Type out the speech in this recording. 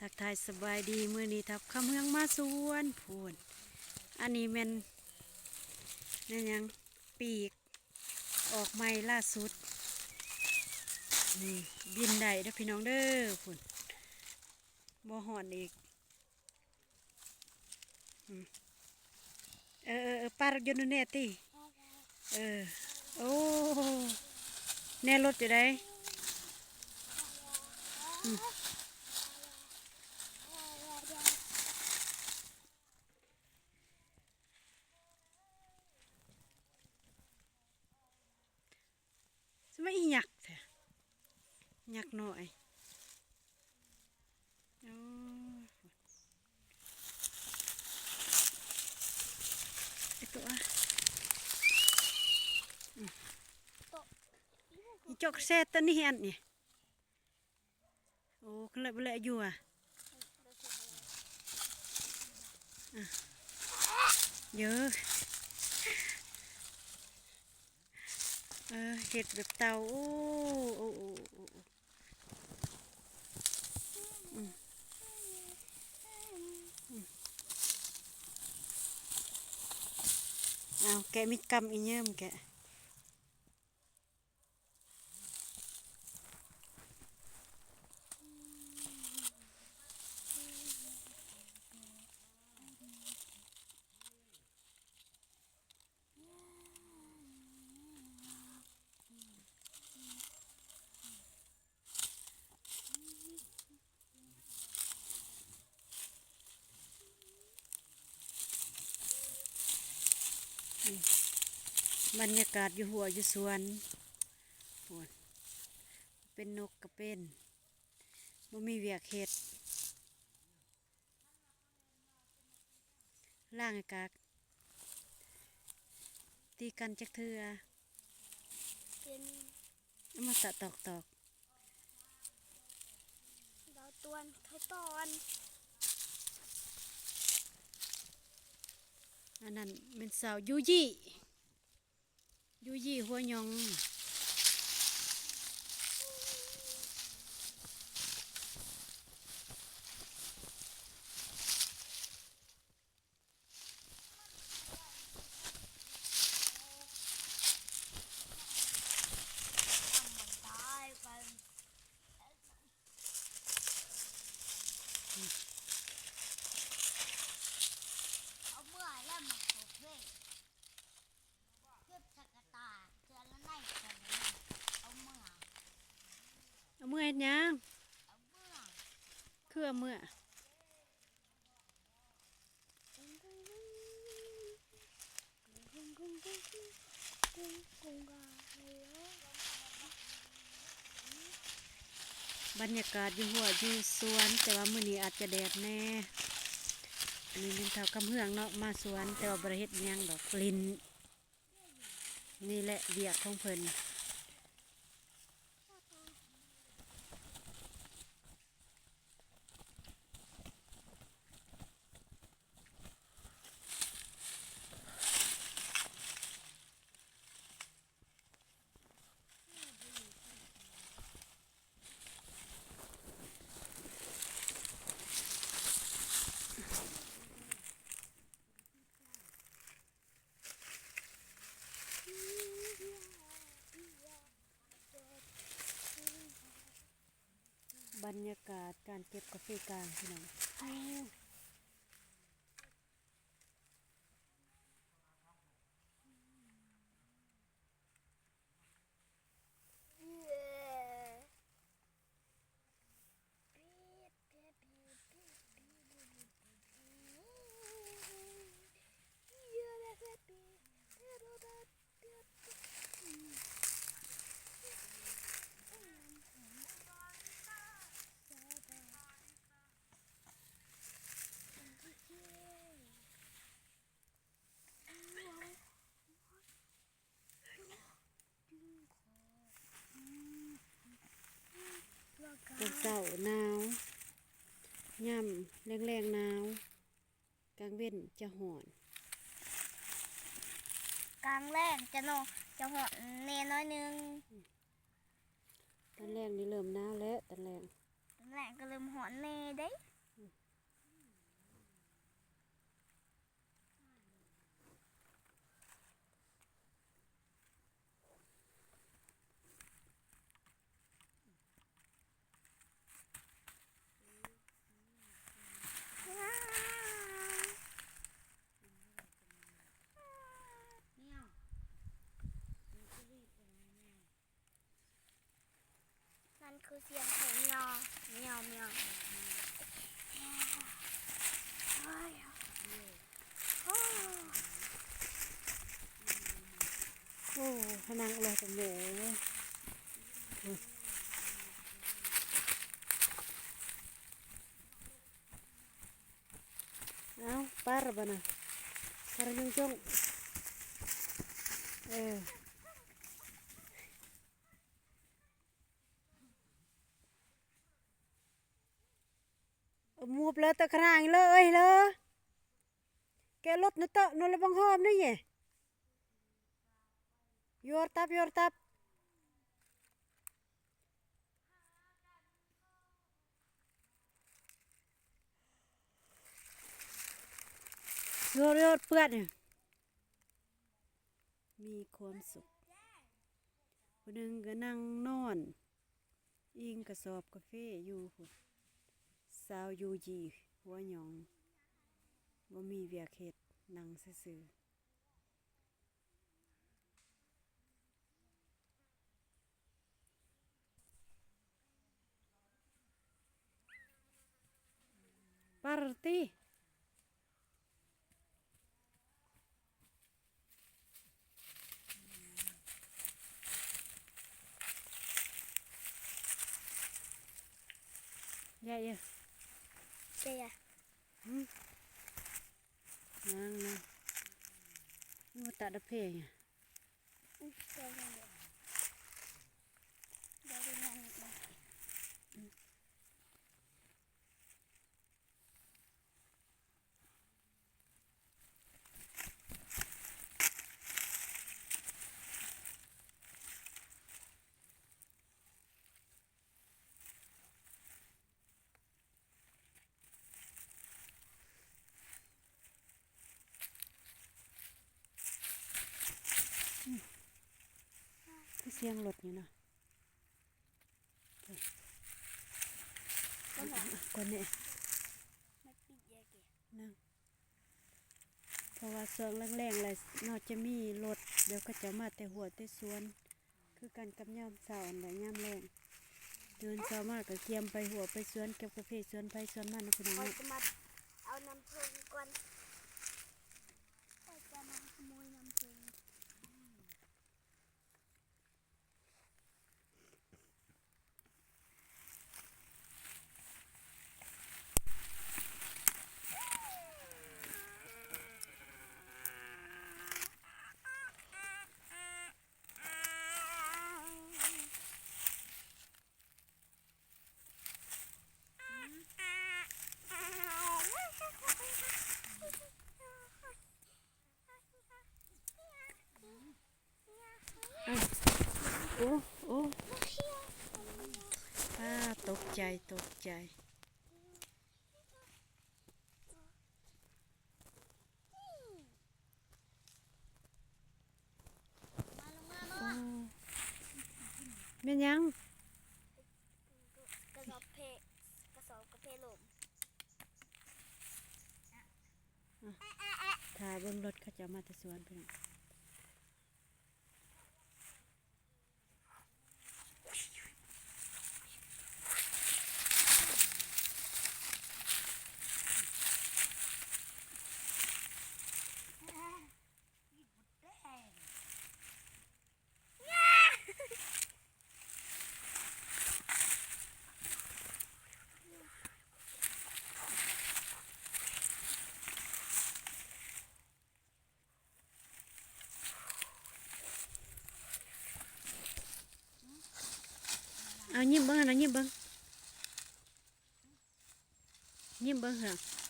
ທັກທາຍສະບາຍດີ ມື້ນີ້ທັບຄຳເຮືອງມາສວນພຸ້ນ. ອັນນີ້ແມ່ນ ແມ່ນຫຍັງ ປີກອອກໃໝ່ລ່າສຸດ ນີ້ ບິນໄດ້ເດີ້ພີ່ນ້ອງເດີ້ ພຸ້ນ ບໍ່ຮ້ອນອີກ. ອືມ ເອີໆໆ ປາດຢູ່ນັ້ນແນ່ຕິ. ເອີ ໂອ້ ແນ່ລົດຢູ່ໃດ. ອືມ ສະມາອີຫຍັກແທ້ ຫຍັກນ້ອຍ. ໂອ້ ໄອ້ຕົວ ອືມ ໂຕະ ອີ່ຈົກແຊດຕະນີ້ອັນນີ້. ໂອ້ ເລີຍບໍ່ເລີຍຢູ່ອະ ເຢີ ເອີ ເຮັດແບບເຕົ່າ. ໂອ້ ໂອ້ ໂອ້ ໂອ້ ອືມ ອືມ ເອົາ ແກະມີດກຳອີເຍິມ ແກະ. ອືມ ບັນຍາກາດຢູ່ຮົ້ວຢູ່ສວນ ໂອ້ຍ ເປັນນົກກະເປັນ ບໍ່ມີວຽກເຮັດ. ລ້າງໃຫ້ກາກ ຕີກັນຈັກເທື່ອ ເປັນ ເອົາມາຕະຕອກໆ ດາວຕວນໄຂ່ຕອນ. ອັນນັ້ນແມ່ນສາວຢູຢີ. ຢູຢີຫົວຫຍ້ອງ. ເອົາເມື່ອແລ້ວມາໂຄເວ ເກັບໃສ່ກະຕ່າ ເທື່ອລະໄນເທື່ອລະໄນ ເອົາເມື່ອ ເອົາເມື່ອເຮັດຫຍັງ? ເອົາເມື່ອ ຄືເອົາເມື່ອ? ບັນຍາກາດຢູ່ຮົ້ວຢູ່ສວນ ແຕ່ວ່າມື້ນີ້ອາດຈະແດດແດ່. ອັນນີ້ແມ່ນທ້າວຄຳເຮືອງເນາະ ມາສວນ ແຕ່ວ່າບໍ່ໄດ້ເຮັດຫຍັງດອກ ຫຼິ້ນ. ນີ້ແຫຼະວຽກຂອງເພິ່ນ. ບັນຍາກາດການເກັບກາເຟກາງ ພີ່ນ້ອງ. ໂອ້. ຕອນເຊົ້າໜາວ ຍາມແລງໆໜາວ ກາງເວັນຈະຮ້ອນ. ກາງແລງຈະນອນ ຈະຮ້ອນແດ່ໜ້ອຍໜຶ່ງ. ຕອນແລງນີ້ເລີ່ມໜາວແລ້ວ ຕອນແລງ ຕອນແລງກໍເລີ່ມຮ້ອນແດ່ເດ້. ສຽງຂອງແມວ ແມວ ແມວ ໂອ້ຍ ໂອ້ ໂອ້ ພະນັງເລີຍຕະໂມ ໂອ້ ເອົາ ປາລະບາດນະ ປາລະຍົງໆ ເອີ. ໝູບເລີຕະຂະໜາງເລີເອີຍເລີ ແກລົດນະເຕາະໂນລະບັງຫອມນີ້ເຢ ຍອດຕັບ ຍອດຕັບ ຍອດ ຍອດເປືອນນີ້. ມີຄວາມສຸກ ຜູ້ໜຶ່ງກໍນັ່ງນອນອີງກະສອບກາເຟຢູ່ພຸ້ນ ສາວຢູຢີຫົວຫຍອງ ບໍ່ມີວຽກເຮັດ ນັ່ງຊື່ໆ. ປາຣະຕີ ຢາເອີ ຢາ ຫືມ ນາງນະ ໂອ້ ຕາດະເພຍ ອືມ ເຈົ້ານັ້ນແຫຼະ ບໍ່ໄດ້ງານອີກ. ຄືສຽງລົດຢູ່ນະ ກ່ອນແນ່ ນາງ. ເພາະວ່າຊ່ວງແລ້ງໆ ແລ້ວເນາະ ຈະມີລົດ ແລ້ວເຂົາເຈົ້າມາແຕ່ຮົ້ວແຕ່ສວນ ຄືກັນກັບຍາມເຊົ້າຫັ້ນແຫຼະ ຍາມແລງ ຕື່ນເຊົ້າມາກໍກຽມໄປຮົ້ວໄປສວນ ເກັບກາເຟສວນໃຜສວນມັນເນາະ ພີ່ນ້ອງເນາະ. ເຮົາຈະມາເອົານ້ຳເພິ່ງກ່ອນ ເຮົາຈະມາຂະໂມຍນ້ຳເພິ່ງ. ໂອ້ ໂອ້ ອ້າ ຕົກໃຈ ຕົກໃຈ. ໂອ້ ແມ່ນຫຍັງ? ກະສອບເພ ກະສອບກາເຟລົ້ມ. ຖ້າເບິ່ງລົດເຂົາເຈົ້າມາແຕ່ສວນ ພີ່ນ້ອງ. ເອົາຍິ້ມເບິ່ງຫັ້ນນະ ຍິ້ມເບິ່ງ ຍິ້ມເບິ່ງຫັ້ນນະ.